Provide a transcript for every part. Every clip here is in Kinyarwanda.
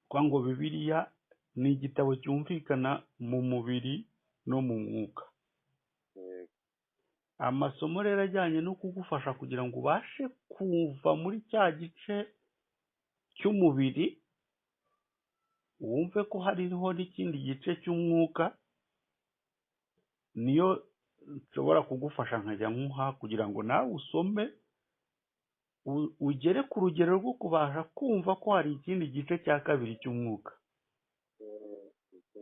Kuvuga ngo Bibiliya ni igitabo cyumvikana mu mubiri no mu mwuka. Amasomo rero ajyanye no kugufasha kugira ngo ubashe kuva muri cya gice cy'umubiri, wumve ko hariho n'ikindi gice cy'umwuka, niyo nshobora kugufasha nkajya nkuha kugira ngo nawe usome ugere ku rugero rwo kubasha kumva ko hari ikindi gice cya kabiri cy'umwuka.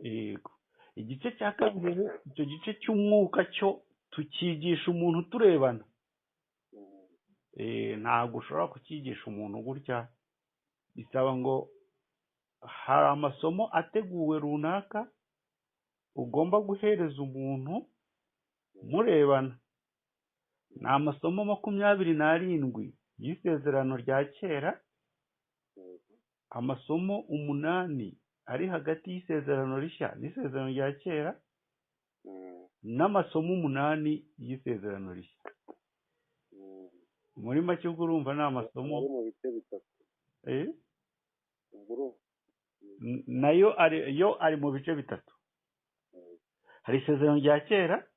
Yego, igice cya kabiri rero, icyo gice cy'umwuka cyo tukigisha umuntu turebana. Ntabwo ushobora kucyigisha umuntu gutya, bisaba ngo hari amasomo ateguwe runaka ugomba guhereza umuntu murebana. Ni amasomo 27 y'isezerano rya kera, amasomo 8 ari hagati y'isezerano rishya n'isezerano rya kera, n'amasomo 8 y'isezerano rishya. Muri make ubwo urumva ni amasomo ari mu bice bitatu. Ubwo urumva Nayo ari yo ari mu bice bitatu. Hari isezerano rya kera,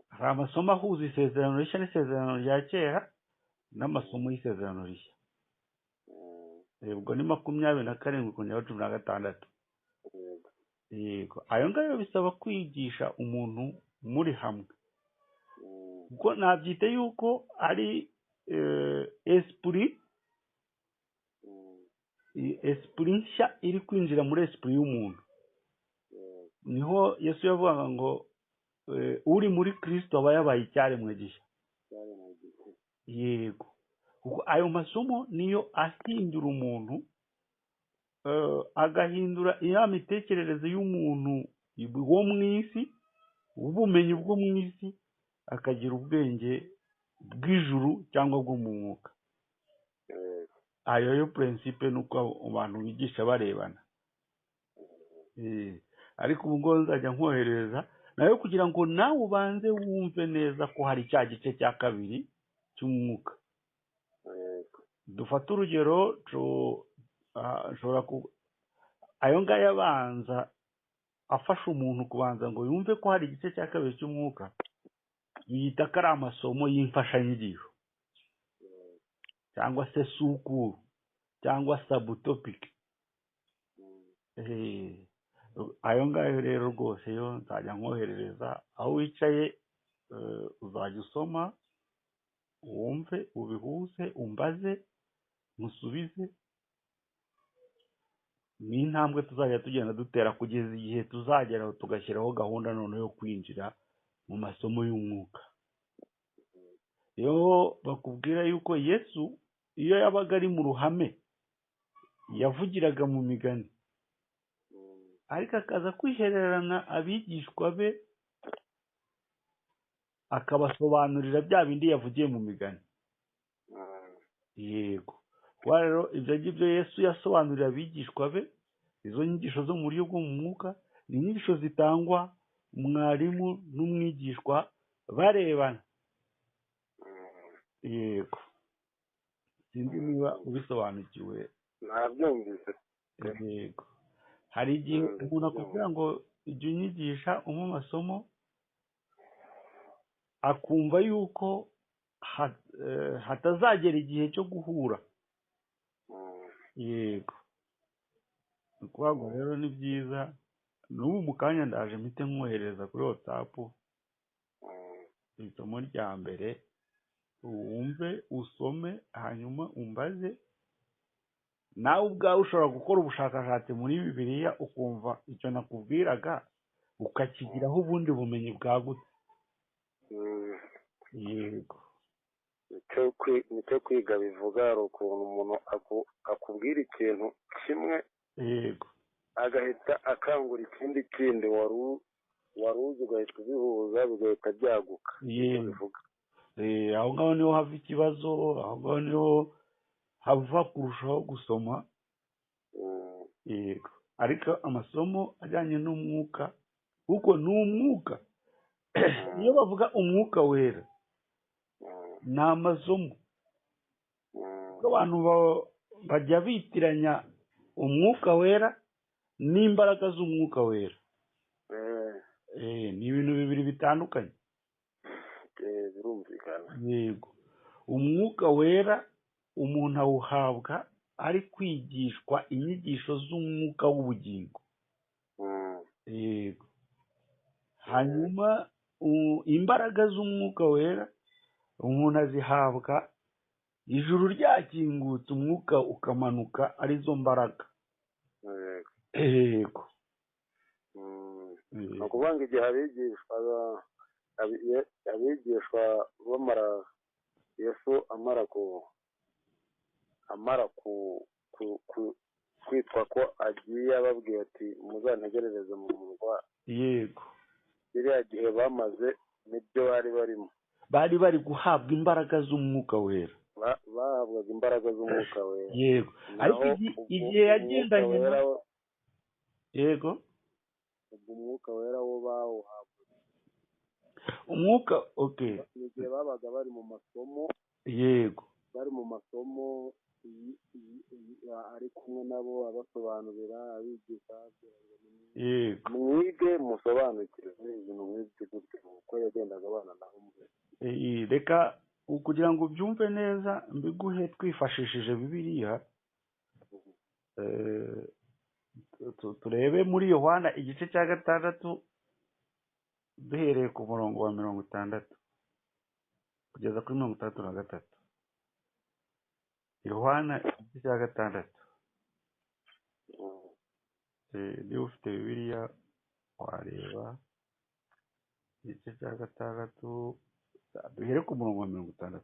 hari amasomo ahuza isezerano rishya n'isezerano rya kera, n'amasomo y'isezerano rishya. Ubwo ni 27 kongeraho 16. Yego. Yego, ayo ngayo bisaba kwigisha umuntu muri hamwe, kuko nabyita yuko ari esprit, esprit nshya iri kwinjira muri esprit y'umuntu. Niho Yesu yavugaga ngo uri muri Kristo aba yabaye icyaremwe gishya. Cyaremwe gishya. Yego, kuko ayo masomo niyo ahindura umuntu, agahindura ya mitekerereze y'umuntu wo mu isi, ubumenyi bwo mu isi, akagira ubwenge bw'ijuru cyangwa bwo mu mwuka. Ayo yo principe ni uko abantu bigisha barebana. Ariko ubu ngubu nzajya nkoherereza nayo kugira ngo nawe ubanze wumve neza ko hari cya gice cya kabiri cy'umwuka. Dufate urugero, nshobora ayo ngayo abanza afasha umuntu kubanza ngo yumve ko hari igice cya kabiri cy'umwuka, biyita ko ari amasomo y'imfashanyigisho cyangwa se sous-cours cyangwa subtopic. Ayo ngayo rero rwose yo nzajya nkoherereza aho wicaye, uzajya usoma wumve, ubihuze, umbaze, musubize. Ni intambwe tuzajya tugenda dutera kugeza igihe tuzagera tugashyiraho gahunda noneho yo kwinjira mu masomo y'umwuka. Iyo bakubwira yuko Yesu iyo yabaga ari mu ruhame yavugiraga mu migani, ariko akaza kwihererana abigishwa be akabasobanurira bya bindi yavugiye mu migani. Yego, kuba rero ibyo ngibyo Yesu yasobanurira abigishwa be, izo nyigisho zo mu buryo bwo mu mwuka ni inyigisho zitangwa mwarimu n'umwigishwa barebana. Yego, sinzi niba ubisobanukiwe. Nabyumvise. Yego, hari igihe umuntu akubwira ngo jya unyigisha umpe amasomo, akumva yuko hatazagera igihe cyo guhura. Yego, ni ukuvuga ngo rero ni byiza n'ubu mu kanya ndaje mpite nkohereza kuri WhatsApp isomo rya mbere, wumve, usome, hanyuma umbaze. Nawe ubwawe ushobora gukora ubushakashatsi muri Bibiliya ukumva icyo nakubwiraga, ukakigiraho ubundi bumenyi bwagutse. Yego. Nicyo kwiga bivuga. Hari ukuntu umuntu akubwira ikintu kimwe, agahita akangura ikindi kindi wari uzi, ugahita ubihuza bigahita byaguka. Nicyo bivuga. Aho ngaho niho hava ikibazo, aho ngaho niho hava kurushaho gusoma. Yego, ariko amasomo ajyanye n'umwuka, kuko ni umwuka, iyo bavuga umwuka wera ni amasomo, kuko abantu bajya bitiranya. Umwuka wera n'imbaraga z'umwuka wera ni ibintu bibiri bitandukanye. Birumvikana. Yego, umwuka wera umuntu awuhabwa ari kwigishwa inyigisho z'umwuka w'ubugingo. Yego. Hanyuma imbaraga z'umwuka wera umuntu azihabwa ijuru ryakingutse, umwuka ukamanuka, arizo mbaraga. Yego. Ni ukuvuga ngo igihe abigishwa bamara Yesu amara kwitwa ko agiye, ababwiye ati muzantegerereze mu murwa. Yego. Kiriya gihe bamaze nibyo bari barimo, bari bari guhabwa imbaraga z'umwuka wera. Bahabwaga imbaraga z'umwuka wera. Yego. Ariko igihe yagendanye na yego, umwuka wera wo bawuhabwaga umwuka. Okay, igihe babaga bari mu masomo. Yego, bari mu masomo ari kumwe nabo, abasobanurira, abigisha. Yego, mwige musobanukirwe ibintu nk'ibyo gutyo, uko yagendaga abana nabo. Reka kugira ngo ubyumve neza mbiguhe twifashishije Bibiliya. Turebe muri Yohana igice cya 6 duhereye ku murongo wa 60 kugeza kuri 63. Yohana igice cya 6. Niba ufite Bibiliya wareba igice cya 6 duhere ku murongo wa 60.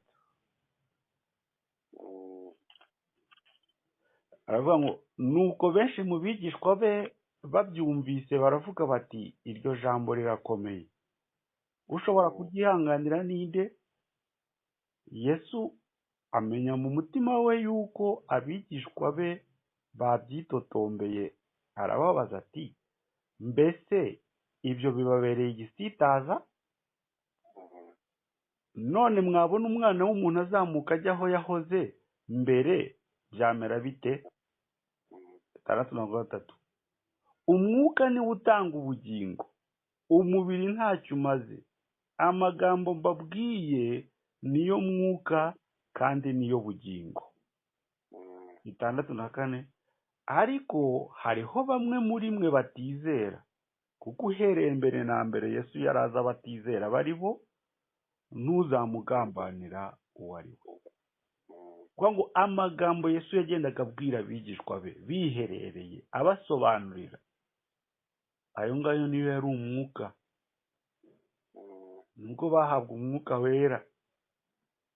Aravuga ngo nuko benshi mu bigishwa be babyumvise baravuga bati iryo jambo rirakomeye, ushobora kuryihanganira ninde? Yesu amenya mu mutima we yuko abigishwa be babyitotombeye, arababaza ati mbese ibyo bibabereye igisitaza? None mwabona umwana w'umuntu azamuka ajya aho yahoze mbere, byamera bite? 63. Umwuka niwo utanga ubugingo, umubiri ntacyo umaze. Amagambo mbabwiye niyo mwuka kandi niyo bugingo. 64. Ariko hariho bamwe muri mwe batizera, kuko uhereye mbere na mbere Yesu yaraza abatizera bari bo, ntuzamugambanira uwo ari we. Kuko ngo amagambo Yesu yagendaga abwira abigishwa be biherereye abasobanurira, ayo ngayo niyo yari umwuka. Nubwo bahabwa umwuka wera,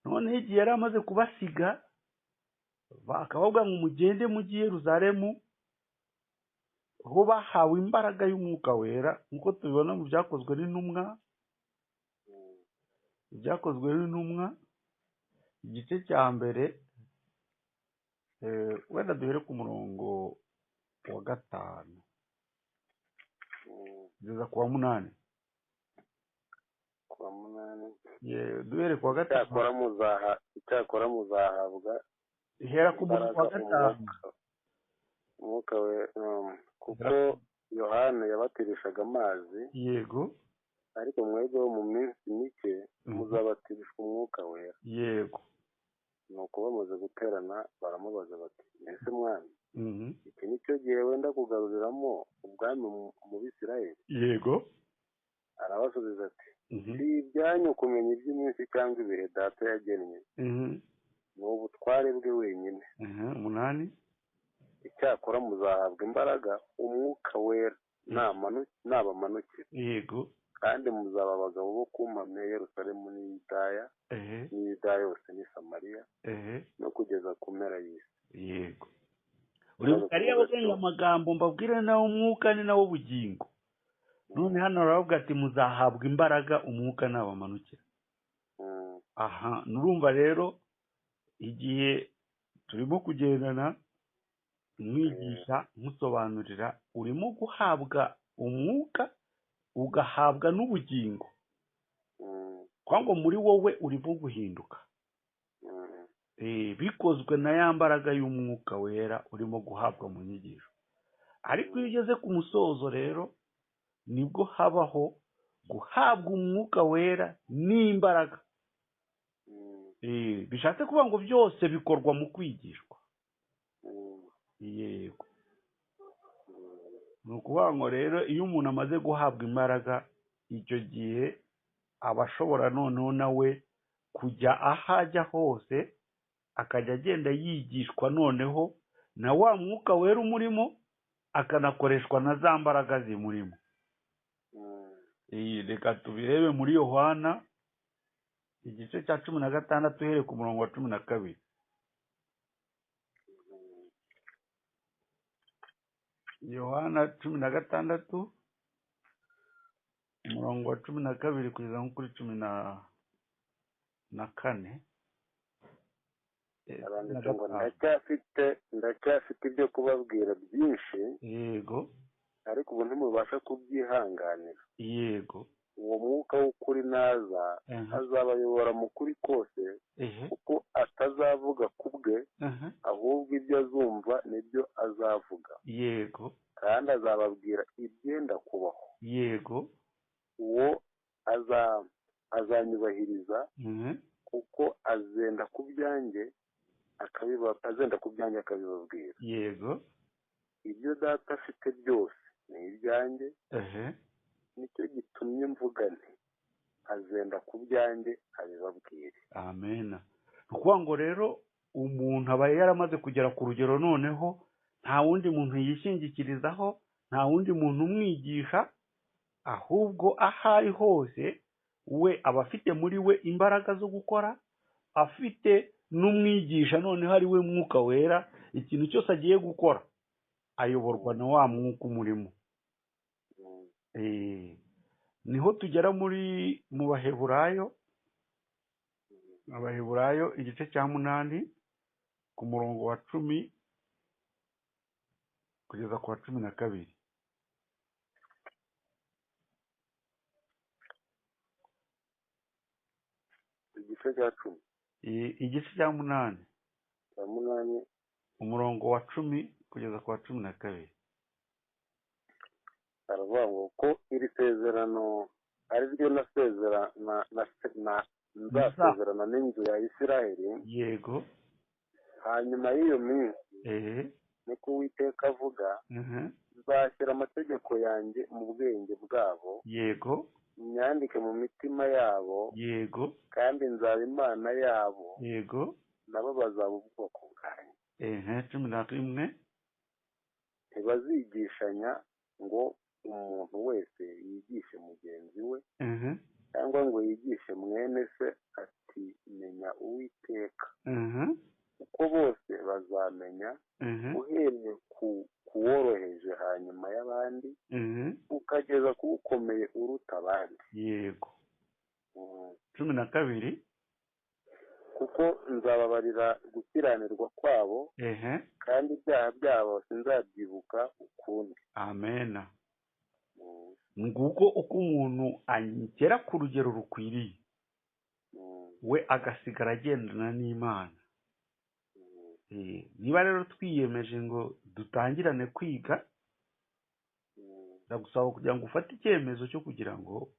noneho igihe yari amaze kubasiga bakabavuga ngo mugende mujye i Yerusalemu, ho bahawe imbaraga y'umwuka wera, nk'uko tubibona mu byakozwe n'intumwa. Ibyakozwe n'intumwa igice cya 1, wenda duhere ku murongo wa 5 kugeza ku wa 8. Ku wa 8. Duhere ku wa 5. Icyakora muzahabwa. Ihera ku murongo wa 5. Umwuka we, kuko Yohana yabatirishaga amazi. Yego. Ariko mwebwe mu minsi mike muzabatirishwa umwuka wera. Yego. Nuko bamaze guterana baramubaza bati mbese mwami, iki nicyo gihe wenda kugaruriramo ubwami mu Bisirayeli? Yego. Arabasubiza ati si ibyanyu kumenya iby'iminsi cyangwa ibihe data yagennye, ni ubutware bwe wenyine. 8. Icyakora muzahabwa imbaraga umwuka wera nabamanukira. Yego. Kandi muzaba abagabo bo kumpamya Yerusalemu n'Yudaya n'Yudaya yose n'i Samariya no kugeza ku mpera y'isi. Yego. Uri yavuga amagambo mbabwire nawo umwuka ni nawo bugingo. None hano aravuga ati muzahabwa imbaraga umwuka nabamanukira. Aha nurumva rero igihe turimo kugendana mwigisha nkusobanurira, urimo guhabwa umwuka ugahabwa n'ubugingo, kwa ngo muri wowe urimo guhinduka. Bikozwe na ya mbaraga y'umwuka wera urimo guhabwa mu nyigisho. Ariko iyo ugeze ku musozo rero nibwo habaho guhabwa umwuka wera n'imbaraga. Bishatse kuvuga ngo byose bikorwa mu kwigishwa. Yego. Ni ukuvuga ngo rero iyo umuntu amaze guhabwa imbaraga, icyo gihe aba ashobora noneho nawe kujya aho ajya hose, akajya agenda yigishwa noneho na wa mwuka wera umurimo, akanakoreshwa na za mbaraga zimurimo. Reka tubirebe muri Yohana igice cya 16 uhereye ku murongo wa 12. Yohana 16 umurongo wa 12 kugeza nko kuri 14. Aranditse ngo ndacyafite ibyo kubabwira byinshi. Yego. Ariko ubu ntimubasha kubyihanganira. Yego. Uwo mwuka w'ukuri naza azabayobora mu kuri kose, kuko atazavuga ku bwe, ahubwo ibyo azumva nibyo azavuga. Yego. Kandi azababwira ibyenda kubaho. Yego. Uwo azanyubahiriza, kuko azenda ku byanjye akabibabwira. Yego. Ibyo data afite byose ni ibyanjye. Nicyo gitumye mvuga nti azenda ku byanjye abibabwire. Amen. Ni ukuvuga ngo rero umuntu aba yaramaze kugera ku rugero noneho nta wundi muntu yishingikirizaho, nta wundi muntu umwigisha, ahubwo aho ari hose we aba afite muri we imbaraga zo gukora, afite n'umwigisha noneho ari we mwuka wera. Ikintu cyose agiye gukora ayoborwa na wa mwuka umurimo. Niho tugera muri mu Baheburayo, Abaheburayo igice cya 8 ku murongo wa 10 kugeza ku wa 12. Igice cya 10. Igice cya 8. Cya 8 umurongo wa 10 kugeza ku wa 12. Aravuga ngo ko iri sezerano ari ryo nzasezerana n'inzu ya Isiraheli. Yego. Hanyuma y'iyo minsi, niko Uwiteka avuga, nzashyira amategeko yanjye mu bwenge bwabo. Yego. Nyandike mu mitima yabo. Yego. Kandi nzaba Imana yabo. Yego. Nabo bazaba ubwoko bwanjye. 11. Ntibazigishanya ngo umuntu wese yigishe mugenzi we, cyangwa ngo yigishe mwene se ati menya Uwiteka, kuko bose bazamenya, uhereye ku woroheje hanyuma y'abandi, ukageza ku ukomeye uruta abandi. Yego. 12. Kuko nzababarira gukiranirwa kwabo, kandi ibyaha byabo sinzabyibuka ukundi. Amen. Nguko uko umuntu agera ku rugero rukwiriye, we agasigara agendana n'Imana. Niba rero twiyemeje ngo dutangirane kwiga, ndagusaba kugira ngo ufate icyemezo cyo kugira ngo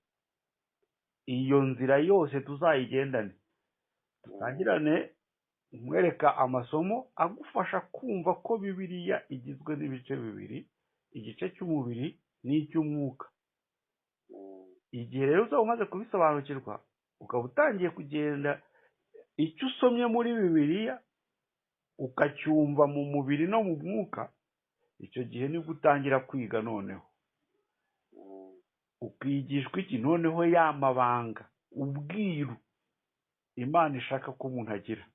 iyo nzira yose tuzayigendane. Dutangirane nkwereka amasomo agufasha kumva ko Bibiliya igizwe n'ibice bibiri, igice cy'umubiri n'icy'umwuka. Igihe rero uzaba umaze kubisobanukirwa, ukaba utangiye kugenda icyo usomye muri Bibiliya ukacyumva mu mubiri no mu mwuka, icyo gihe nibwo utangira kwiga noneho. Ukigishwa iki noneho ya mabanga, ubwiru Imana ishaka ko umuntu agira.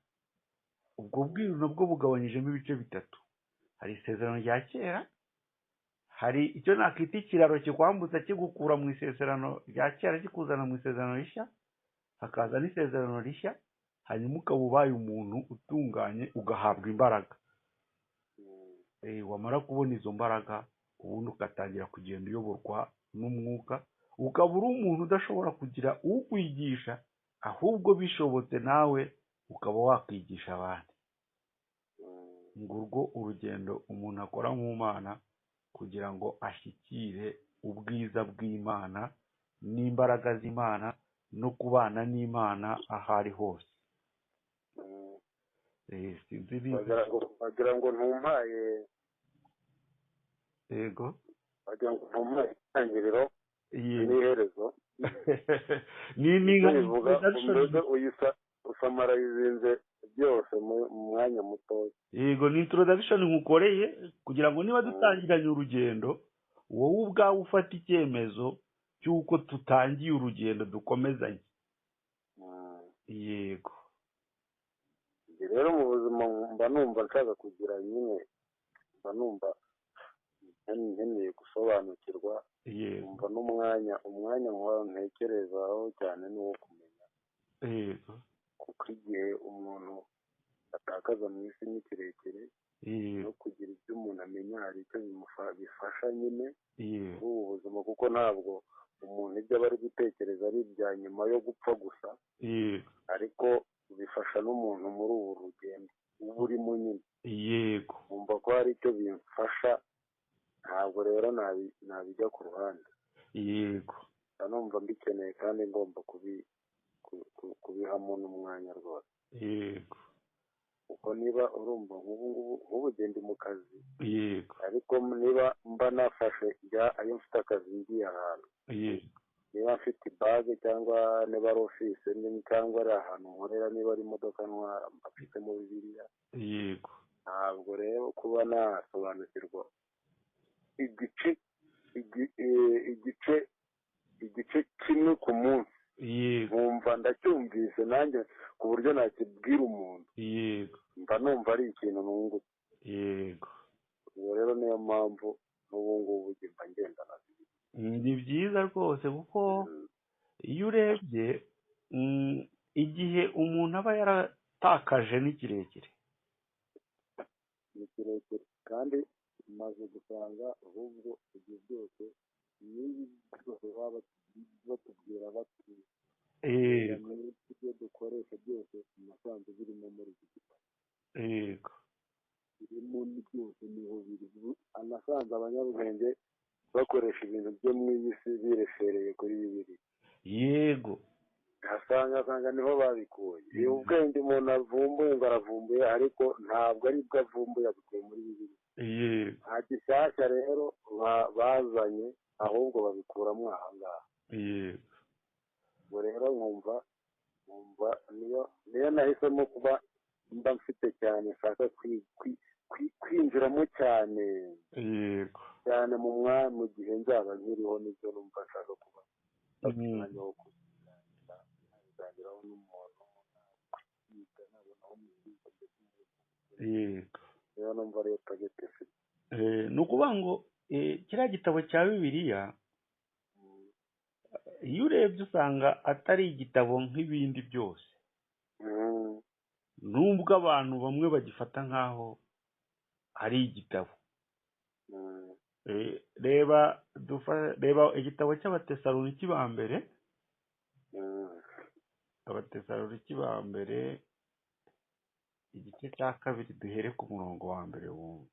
Ubwo bwiru nabwo bugabanyijemo ibice bitatu. Hari isezerano rya kera, hari icyo nakwita ikiraro kikwambutsa kigukura mu isezerano rya kera kikuzana mu isezerano rishya, hakaza n'isezerano rishya, hanyuma ukaba ubaye umuntu utunganye ugahabwa imbaraga. Wamara kubona izo mbaraga, ubundi ugatangira kugenda uyoborwa n'umwuka, ukaba uri umuntu udashobora kugira ukwigisha, ahubwo bishobotse nawe ukaba wakwigisha abandi. Ngurwo urugendo umuntu akora mu Mana kugira ngo ashyikire ubwiza bw'Imana n'imbaraga z'Imana no kubana n'Imana aho ari hose. Wagira ngo ntumpaye. Yego, wagira ngo ntumpaye itangiriro n'iherezo. Ni bivuga uyisa usamarayizinze byose mu mwanya mutoya. Yego, ni introduction nkukoreye kugira ngo niba dutangiranye urugendo, wowe ubwawe ufata icyemezo cy'uko tutangiye urugendo dukomezanye. Yego. Rero mu buzima mba numva nshaka kugira nyine, mba numva nkeneye gusobanukirwa. Mva n'umwanya, umwanya nkora ntekerezaho cyane ni uwo kumenya. Yego. Kuko igihe umuntu atakaza mu isi ni kirekire, no kugira ibyo umuntu amenya hari icyo bifasha nyine muri ubu buzima, kuko ntabwo umuntu ibyo aba ari gutekereza ari ibya nyuma yo gupfa gusa, ariko bifasha n'umuntu muri ubu rugendo uba urimo nyine. Yego. Wumva ko hari icyo bimfasha, ntabwo rero nabijya ku ruhande. Yego. Numva mbikeneye kandi ngomba kubihamo n'umwanya rwose. Yego. Kuko niba urumva nk'ubu ngubu ugenda mu kazi. Yego. Ariko niba mba nafashe ayo mfite akazi ngiye ahantu. Yego. Niba mfite ibage cyangwa niba ari ofisi cyangwa ari ahantu nkorera, niba ari imodoka ntwara, mfitemo Bibiliya. Yego. Ntabwo rero kuba nasobanukirwa igice kimwe ku munsi. Yego. Nkumva ndacyumvise nanjye ku buryo nakibwira umuntu. Yego. Mba numva ari ikintu nungutse. Yego. Ubwo rero niyo mpamvu n'ubu ngubu mba ngendana. Ni byiza rwose, kuko iyo urebye igihe umuntu aba yaratakaje ni kirekire. Ni kirekire kandi maze gusanga ahubwo ibyo byose n'ibi byose baba batubwira bati ibyo dukoresha byose nasanze birimo muri iki gitabo. Yego. Birimo byose niho biri. Anasanze abanyabwenge bakoresha ibintu byo mu iyi si birefereye kuri Bibiliya. Yego. Asanga niho babikuye. Iyo ubwenge umuntu avumbuye ngo aravumbuye, ariko ntabwo ari bwo avumbuye, abikuye muri Bibiliya. Yego. Nta gishyashya rero bazanye, ahubwo babikuramo aha ngaha. Yego. Ubwo rero nkumva niyo nahisemo kuba mba mfite cyane, nshaka kwinjiramo cyane. Yego. Cyane mu mwanya mu gihe nzaba nkiriho, nibyo numva nshaka kuba umwanya wo kuganiraho n'umuntu, kwiga nabonaho mwiga. Yego. Niyo numva ariyo target mfite. Ni ukuvuga ngo kiriya gitabo cya Bibiliya iyo urebye usanga atari igitabo nk'ibindi byose. Nubwo abantu bamwe bagifata nk'aho ari igitabo. Reba igitabo cy'Abatesaloniki ba mbere. Abatesaloniki ba mbere igice cya 2, duhere ku murongo wa mbere wumve.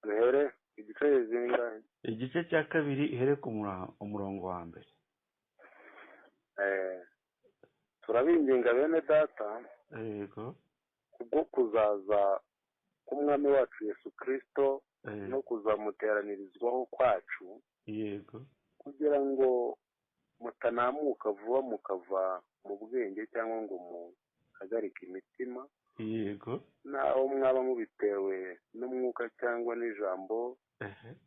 Duhere igice zingahe? Igice cya 2 ihere ku umurongo wa mbere. Turabinginga bene data. Yego. Kubwo kuzaza k'Umwami wacu Yesu Kristo no kuzamuteranirizwaho kwacu. Yego. Kugira ngo mutanamuka vuba mukava mu bwenge cyangwa ngo muhagarike imitima. Yego. Naho mwaba mubitewe n'umwuka cyangwa n'ijambo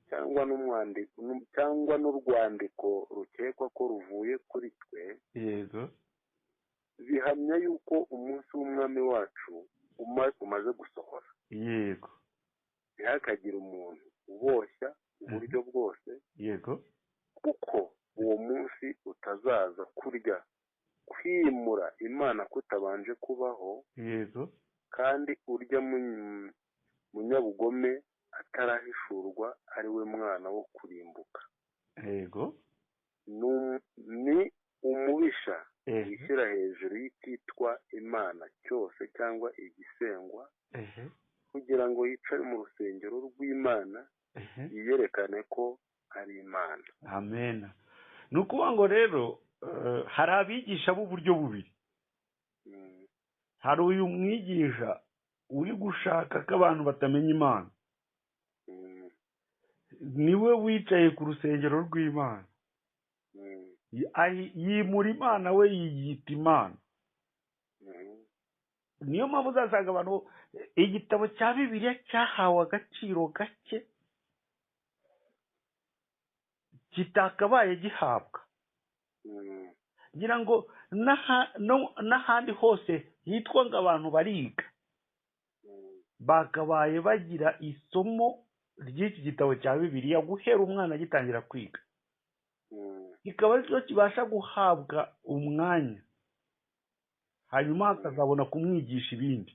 cyangwa n'umwandiko cyangwa n'urwandiko rukekwa ko ruvuye kuri twe. Yego. Bihamya yuko umunsi w'Umwami wacu umaze gusohora. Yego. Ntihakagire umuntu uboshya uburyo bwose. Yego. Kuko uwo munsi utazaza kurya kwimura Imana kutabanje kubaho. Yego. Kandi urya W'ubugome atarahishurwa, ari we mwana wo kurimbuka. Yego. Ni umubisha wishyira hejuru y'icyitwa Imana cyose cyangwa igisengwa, kugira ngo yicare mu rusengero rw'Imana, yiyerekane ko ari Imana. Amen. Ni ukuvuga ngo rero hari abigisha b'uburyo bubiri. Hari uyu mwigisha uri gushaka ko abantu batamenya Imana, niwe wicaye ku rusengero rw'Imana, yimura Imana, we yiyita Imana. Niyo mpamvu uzasanga abantu igitabo cya Bibiliya cyahawe agaciro gake kitakabaye gihabwa. Ngira ngo n'ahandi hose hitwa ngo abantu bariga, bakabaye bagira isomo ry'iki gitabo cya Bibiliya guhera umwana agitangira kwiga, kikaba aricyo kibasha guhabwa umwanya, hanyuma akazabona kumwigisha ibindi.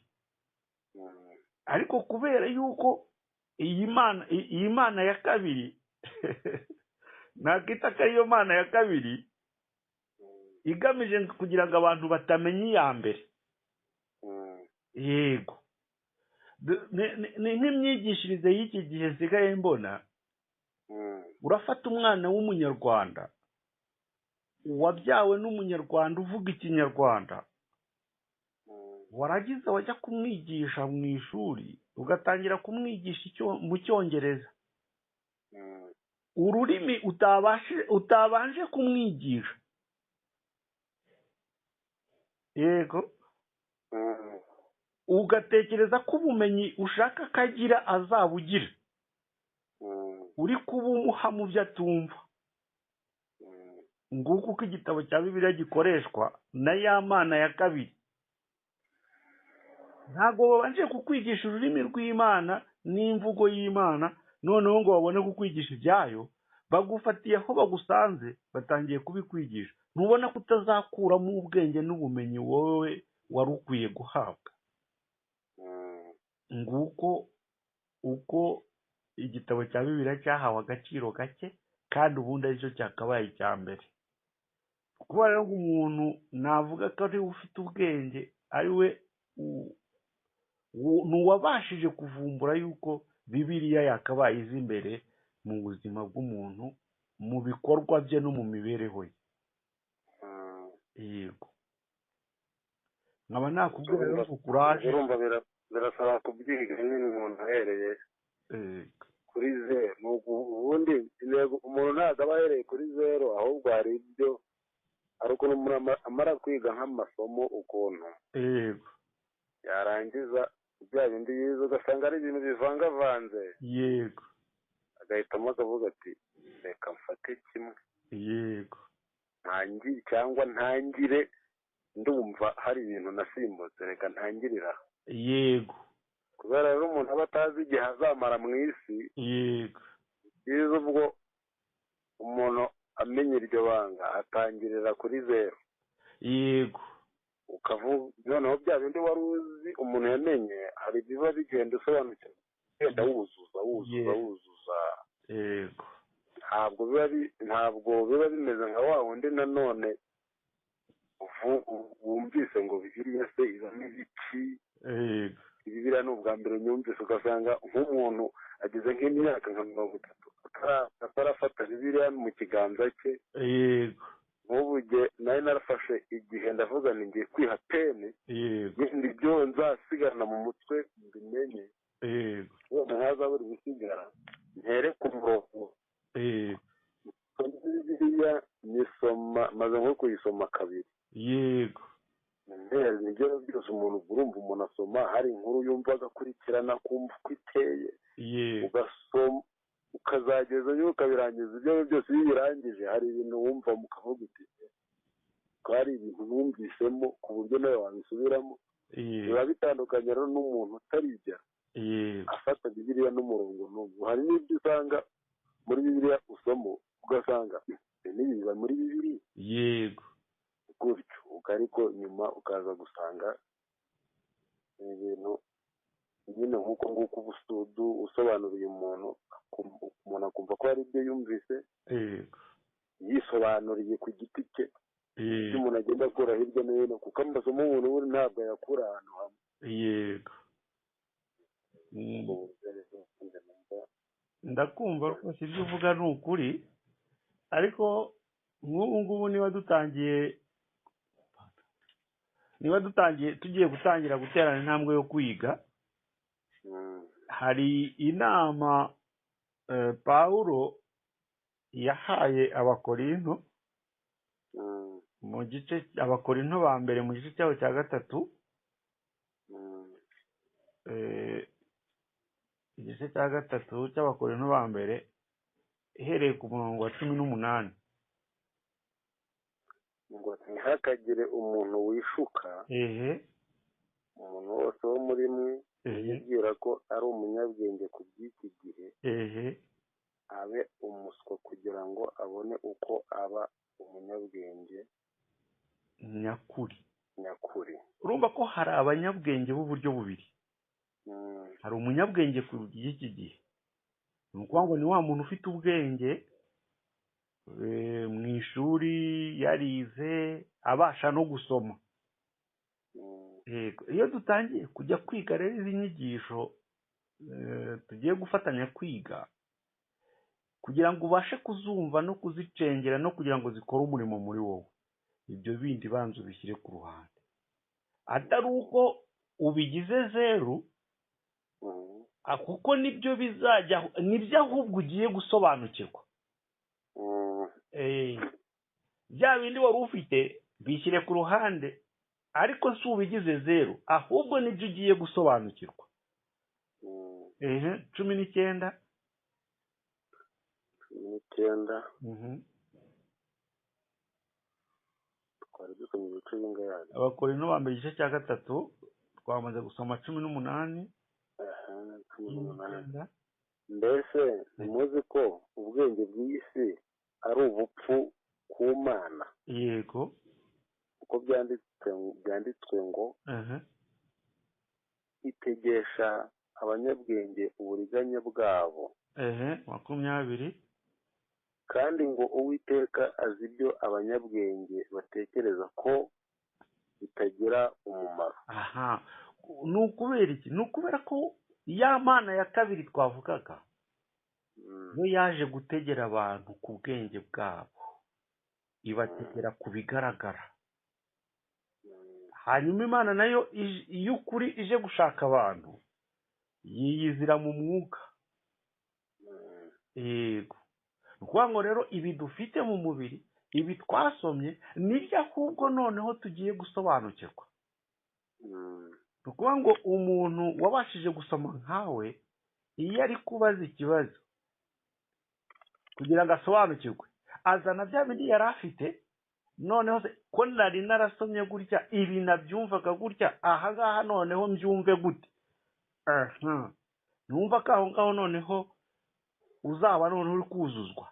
Ariko kubera yuko iyi Mana ya kabiri nakita ko ariyo Mana ya kabiri igamije kugira ngo abantu batamenya iya mbere. Yego, ni nk'imyigishirize y'iki gihe nsigaye mbona. Urafata umwana w'umunyarwanda wabyawe n'umunyarwanda uvuga ikinyarwanda, waragize wajya kumwigisha mu ishuri ugatangira kumwigisha mu cyongereza, ururimi utabanje kumwigisha. Yego, ugatekereza ko ubumenyi ushaka kagira azabugira, uri kubumuha mu byo atumva. Nguko uko igitabo cya Bibiliya gikoreshwa na ya Mana ya kabiri. Ntabwo babanje kukwigisha ururimi rw'Imana n'imvugo y'Imana, noneho ngo babone kukwigisha ibyayo. Bagufatiye aho bagusanze, batangiye kubikwigisha. Ntubona ko utazakuramo ubwenge n'ubumenyi wowe wari ukwiye guhabwa. Nguko uko igitabo cya Bibiliya cyahawe agaciro gake, kandi ubundi aricyo cyakabaye icya mbere. Kuba rero umuntu navuga ko ari ufite ubwenge, ari we n'uwabashije kuvumbura yuko Bibiliya yakabaye iza imbere mu buzima bw'umuntu, mu bikorwa bye no mu mibereho ye. Yego, nkaba nakubwira rero ngo kuraje. Urumva birasaba kubyiga nyine umuntu ahereye kuri zeru. Ubundi intego umuntu ntabwo aba ahereye kuri zeru, ahubwo hari ibyo hari ukuntu umuntu amara kwiga nk'amasomo ukuntu yego yarangiza bya bindi yize ugasanga ari ibintu bivangavanze. Yego, agahitamo akavuga ati reka mfate kimwe. Yego, ntangire cyangwa ntangire, ndumva hari ibintu nasimbutse, reka ntangirira. Yego, kubera rero umuntu aba atazi igihe azamara mu isi. Yego, byiza ubwo umuntu amenya iryo banga atangirira kuri zeru. Yego, ukavuga noneho bya bindi wari uzi umuntu yamenye, hari ibiba bigenda usobanukirwa, ugenda wuzuza wuzuza wuzuza. Yego, ntabwo biba bimeze nka wa wundi nanone wumvise ngo Bibiliya se ibamo ibiki. Yego, Bibiliya ni ubwa mbere nyumvise, ugasanga nk'umuntu ageze nk'imyaka nka 30 atarafata Bibiliya mu kiganza cye. Yego, nk'ubu nari narafashe igihe ndavuga nti ngiye kwiha peni, yego, ibyo nzasigarana mu mutwe mbimenye. Yego, wenda ntazabura ibisigara ntere ku murongo. Yego, Bibiliya nyisoma maze nko kuyisoma kabiri. Yego, nibyo byose umuntu urumva umuntu asoma hari inkuru yumva agakurikirana kumva uko iteye. Yego, ugasoma ukazagezayo ukabirangiza. Ibyo byose iyo ubirangije hari ibintu wumva mukavuga uti ko hari ibintu wumvisemo ku buryo nawe wabisubiramo. Biba bitandukanye rero n'umuntu utarigera afata Bibiliya n'umurongo n'umwe. Hari n'ibyo usanga muri Bibiliya usoma ugasanga n'ibiba muri Bibiliya. Yego, gutyo ariko nyuma ukaza gusanga ibintu Nyine nk'uko nguko ubusudu usobanuriye umuntu, umuntu akumva ko hari ibyo yumvise, yisobanuriye ku giti cye. Ibyo umuntu agenda akura hirya no hino, kuko amasomo umuntu ubundi ntabwo ayakura ahantu hamwe. Yego, ndakumva rwose ibyo uvuga ni ukuri, ariko nk'ubu ngubu niba dutangiye tugiye gutangira guterana intambwe yo kwiga, hari inama Pawulo yahaye Abakorinto mu gice, Abakorinto ba mbere mu gice cyabo cya 3, igice cya 3 cy'Abakorinto ba mbere, ihereye ku murongo wa 18. Ngo ntihakagire umuntu wishuka, umuntu wose wo muri mwe yibwira ko ari umunyabwenge ku by'iki gihe, abe umuswa kugira ngo abone uko aba umunyabwenge nyakuri. Nyakuri. Urumva ko hari abanyabwenge b'uburyo bubiri. Hari umunyabwenge ku by'iki gihe, ni ukuvuga ngo ni wa muntu ufite ubwenge mu ishuri, yarize, abasha no gusoma. Iyo dutangiye kujya kwiga rero izi nyigisho tugiye gufatanya kwiga, kugira ngo ubashe kuzumva no kuzicengera no kugira ngo zikore umurimo muri wowe, ibyo bindi banza ubishyire ku ruhande, atari uko ubigize zeru, kuko nibyo bizajya, nibyo ahubwo ugiye gusobanukirwa. Bya bindi wari ufite bishyire ku ruhande, ariko si ubigize zeru, ahubwo nibyo ugiye gusobanukirwa. 19. 19. Twari dusomye ibice bingahe? Abakorinto ba mbere igice cya 3 twamaze gusoma 18. 18. Mbese ntimuzi ko ubwenge bw'iyi si ari ubupfu ku Mana? Yego. Uko byanditswe ngo itegesha abanyabwenge uburiganya bwabo. 20. Kandi ngo Uwiteka azi ibyo abanyabwenge batekereza ko bitagira umumaro. Aha, ni ukubera iki? Ni ukubera ko ya Mana ya kabiri twavugaga yo yaje gutegera abantu ku bwenge bwabo, ibategera ku bigaragara. Hanyuma Imana nayo y'ukuri ije gushaka abantu, yiyizira mu mwuka. Yego. Ni ukuvuga ngo rero ibi dufite mu mubiri, ibi twasomye, nibyo ahubwo noneho tugiye gusobanukirwa. Ni ukuvuga ngo umuntu wabashije gusoma nkawe, iyo ari kubaza ikibazo kugira ngo asobanukirwe, azana bya bindi yari afite, noneho ko nari narasomye gutya, ibi nabyumvaga gutya, aha ngaha noneho mbyumve gute? Numva ko aho ngaho noneho uzaba noneho uri kuzuzwa.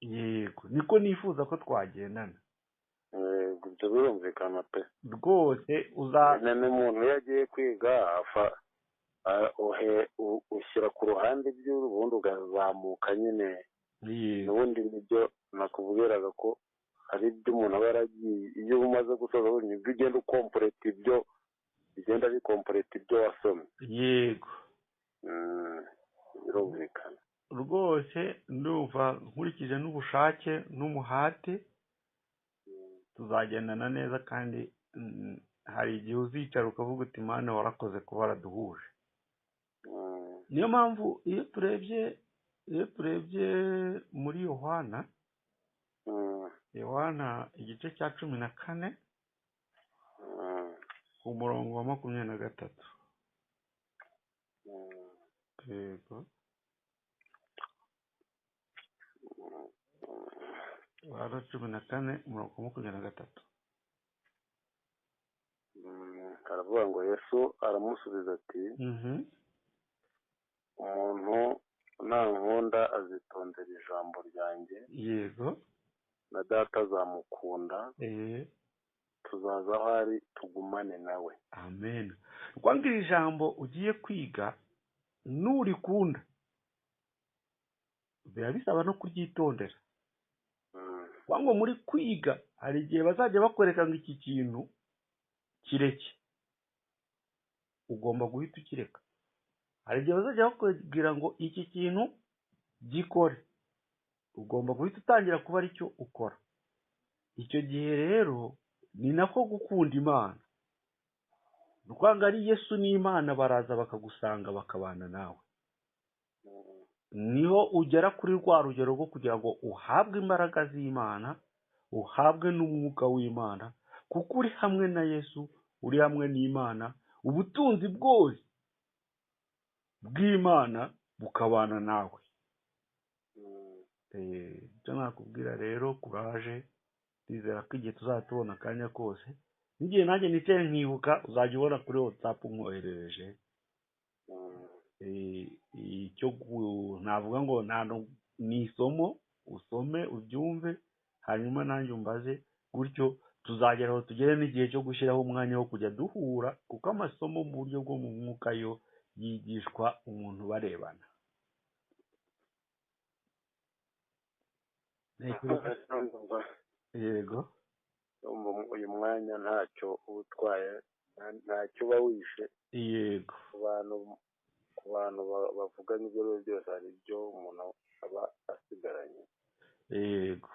Yego, niko nifuza ko twagendana. Ibyo birumvikana pe. Rwose n'umuntu iyo agiye kwiga ushyira ku ruhande ibyo, ubundi ukazamuka nyine. N'ubundi nibyo nakubwiraga ko hari ibyo umuntu aba yaragiye, iyo umaze gusoza nibyo ugenda ukomporeta ibyo bigenda bikomporeta ibyo wasomye. Yego. Birumvikana rwose. Ndumva nkurikije n'ubushake n'umuhate tuzagendana neza, kandi hari igihe uzicara ukavuga uti Mana warakoze kuba waraduhuje. Niyo mpamvu iyo turebye muri Yohana, Yohana igice cya 14 ku murongo wa 23. Yego. Yohana 14 umurongo wa 23. Aravuga ngo Yesu aramusubiza ati umuntu nankunda azitondera ijambo ryanjye. Yego. Na data azamukunda. Tuzaza aho ari tugumane nawe. Amen. Rwanga iri jambo ugiye kwiga nurikunda biba bisaba no kuryitondera. Ngo muri kwiga hari igihe bazajya bakwereka ngo iki kintu kireke, ugomba guhita ukireka. Hari igihe bazajya bakubwira ngo iki kintu gikore, ugomba guhita utangira kuba aricyo ukora. Icyo gihe rero ni nako gukunda Imana. Rwanga ari Yesu n'Imana baraza bakagusanga bakabana nawe. Niho ugera kuri rwa rugero rwo kugira ngo uhabwe imbaraga z'Imana, uhabwe n'umwuka w'Imana, kuko uri hamwe na Yesu, uri hamwe n'Imana, ubutunzi bwose bw'Imana bukabana nawe. Icyo nakubwira rero, kuraje, ndizera ko igihe tuzatubona akanya kose, n'igihe nanjye nicaye nkibuka, uzajya ubona kuri WhatsApp nkoherereje. Icyo navuga ngo ni isomo, usome ubyumve, hanyuma nanjye umbaze, gutyo tuzagera aho tugere n'igihe cyo gushyiraho umwanya wo kujya duhura, kuko amasomo mu buryo bwo mu mwuka yo yigishwa umuntu barebana. Yego, uyu mwanya ntacyo uba utwaye, ntacyo uba wishe. Yego, ku bantu bavuganye ibyo ari byo byose, hari ibyo umuntu aba asigaranye. Yego,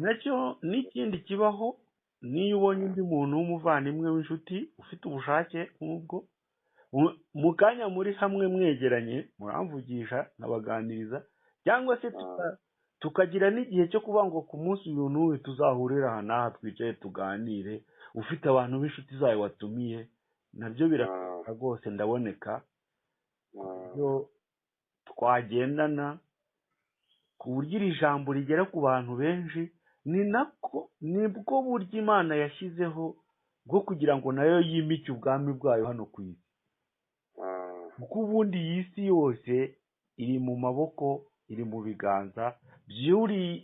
nacyo n'ikindi kibaho, niyo ubonye undi muntu w'umuvandimwe w'inshuti ufite ubushake nk'ubwo, mu kanya muri hamwe mwegeranye, muramvugisha nkabaganiriza, cyangwa se tukagira n'igihe cyo kuvuga ngo ku munsi uyu n'uyu tuzahurira aha n'aha twicaye tuganire, ufite abantu b'inshuti zawe watumiye, nabyo birashoboka rwose, ndaboneka ku twagendana, ku buryo iri jambo rigera ku bantu benshi. Ni nako nibwo buryo Imana yashyizeho bwo kugira ngo nayo yimike ubwami bwayo hano ku isi, kuko ubundi iyi si yose iri mu maboko, iri mu biganza by'uri